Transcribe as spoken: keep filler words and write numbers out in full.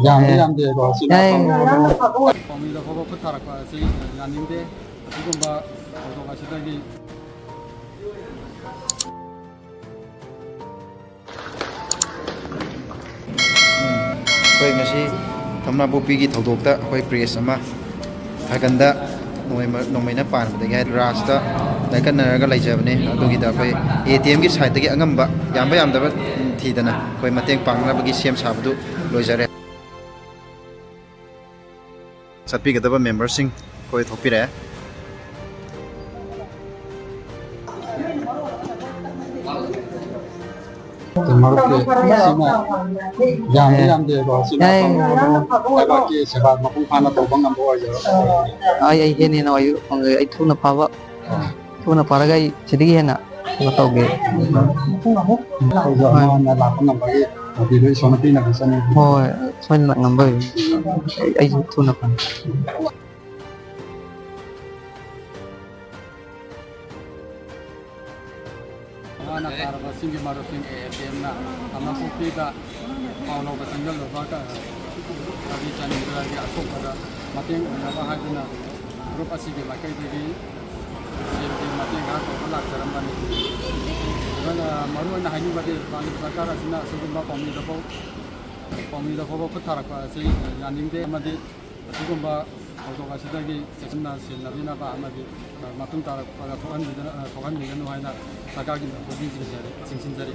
ꯌꯥꯝꯗꯤ ꯌꯥꯝꯗꯦꯀꯣ, ꯁꯤ ꯌꯥꯏ꯫ ꯄꯥꯎꯃꯤꯗ ꯐꯥꯎꯕ ꯈꯨꯠ ꯊꯥꯔꯛꯄ ꯑꯁꯤ ꯌꯥꯅꯤꯡꯗꯦ꯫ ꯑꯁꯤꯒꯨꯝꯕ ꯊꯧꯗꯣꯛ ꯑꯁꯤꯗꯒꯤ ꯑꯩꯈꯣꯏ ꯉꯁꯤ ꯊꯝꯅꯥꯄꯣꯛꯄꯤꯒꯤ ꯊꯧꯗꯣꯛꯇ ꯑꯩꯈꯣꯏ ꯄ꯭ꯔꯦꯁ ꯑꯃ ꯊꯥꯒꯟꯗ ꯅꯣꯡꯃꯩ-, ꯅꯣꯡꯃꯩꯅ ꯄꯥꯟꯕꯗꯒꯤ ꯍꯥꯏꯗꯤ ꯔꯥꯖꯇ ꯂꯥꯏꯀꯠꯅꯔꯒ ꯂꯩꯖꯕꯅꯦ꯫ ꯑꯗꯨꯒꯤꯗ ꯑꯩꯈꯣꯏ ꯑꯦ ꯇꯤ ꯑꯦꯝꯒꯤ ꯁꯥꯏꯠꯇꯒꯤ ꯑꯉꯝꯕ ꯌꯥꯝꯕ ꯌꯥꯝꯗꯕ ꯊꯤꯗꯅ ꯑꯩꯈꯣꯏ ꯃꯇꯦꯡ ꯄꯥꯡꯅꯕꯒꯤ ꯁꯦꯝ ꯁꯥꯕꯗꯨ ꯂꯣꯏꯖꯔꯦ꯫ ꯆꯠꯄꯤꯒꯗꯕ ꯃꯦꯝꯕꯔꯁꯤꯡ ꯑꯩꯈꯣꯏ ꯊꯣꯛꯄꯤꯔꯛꯑꯦ꯫ ꯃꯔꯨꯞꯀꯤ ꯁꯤꯅ ꯌꯥꯝꯗꯤ ꯌꯥꯝꯗꯦꯀꯣ, ꯁꯤꯅ ꯌꯥꯏ꯫ ꯂꯩꯕꯥꯛꯀꯤ ꯁꯦꯕꯥ ꯃꯄꯨꯡ ꯐꯥꯅ ꯇꯧꯕ ꯉꯝꯕ ꯑꯣꯏꯖꯔꯣ꯫ ꯑꯩ, ꯑꯩ ꯍꯦꯟꯅ ꯍꯦꯟꯅ ꯑꯣꯏ-, ꯑꯩ ꯊꯨꯅ ꯐꯕ, ꯊꯨꯅ ꯐꯔꯒ ꯑꯩ ꯁꯤꯗꯒꯤ ꯍꯦꯟꯅ ꯀꯩꯅꯣ ꯇꯧꯒꯦ꯫ ꯑꯩꯈꯣꯏꯁꯨ ꯑꯃ ꯑꯃ ꯂꯥꯛꯄ ꯉꯝꯕꯒꯤ ꯇꯧꯕꯤꯗꯣ ꯏꯁꯣꯔꯅ ꯄꯤꯅꯕ ꯆꯠꯅꯤꯡꯉꯤ꯫ ꯍꯣꯏ, ꯁꯣꯏꯗꯅ ꯉꯝꯕ ꯑꯣꯏꯒꯅꯤ꯫ ꯑꯩꯁꯨ ꯊꯨꯅ ꯐꯪꯉꯤ꯫ ꯃꯥꯅ ꯇꯥꯔꯕꯁꯤꯡꯒꯤ ꯃꯔꯨꯞꯁꯤꯡ ꯑꯦ ꯑꯦꯐ ꯑꯦꯝꯅ ꯈꯝꯕꯥꯡꯄꯣꯛꯄꯤꯗ ꯄꯥꯎ ꯂꯧꯕ ꯆꯪꯁꯤꯜꯂꯨꯕ ꯀ-, ꯀꯕꯤ ꯆꯅꯤꯟꯗ꯭ꯔꯒꯤ ꯑꯁꯣꯛꯄꯗ ꯃꯇꯦꯡ ꯑꯣꯏꯅꯕ ꯍꯥꯏꯗꯨꯅ ꯒ꯭ꯔꯨꯞ ꯑꯁꯤꯒꯤ ꯃꯥꯏꯀꯩꯗꯒꯤ ꯁꯦꯜꯒꯤ ꯃꯇꯦꯡ ꯈꯔ ꯇꯧꯕ ꯂꯥꯛꯆꯔꯝꯕꯅꯤ꯫ ꯑꯗꯨꯅ ꯃꯔꯨꯑꯣꯏꯅ ꯍꯥꯏꯅꯤꯡꯕꯗꯤ ꯃꯥꯒꯤ ꯁꯔꯀꯥꯔ ꯑꯁꯤꯅ ꯑꯁꯤꯒꯨꯝꯕ ꯄꯥꯎꯃꯤꯗ ꯐꯥꯎ-, ꯄꯥꯎꯃꯤꯗ ꯐꯥꯎꯕ ꯈꯨꯠ ꯊꯥꯔꯛꯄ ꯑꯁꯤ ꯌꯥꯅꯤꯡꯗꯦ ꯑꯃꯗꯤ ꯑꯁꯤꯒꯨꯝꯕ ꯊꯧꯗꯣꯛ ꯑꯁꯤꯗꯒꯤ ꯆꯦꯛꯁꯤꯟꯅ ꯁꯦꯟꯅꯕꯤꯅꯕ ꯑꯃꯗꯤ ꯃꯇꯨꯡ ꯇꯥꯔꯛꯄꯗ ꯊꯣꯛꯍꯟꯕꯤꯗꯅ-, ꯊꯣꯛꯍꯟꯕꯤꯒꯅꯨ ꯍꯥꯏꯅ ꯁꯔꯀꯥꯔꯒꯤ ꯃꯥꯏꯀꯩꯗꯒꯤ ꯆꯤꯡꯁꯤꯟꯖꯔꯤ꯫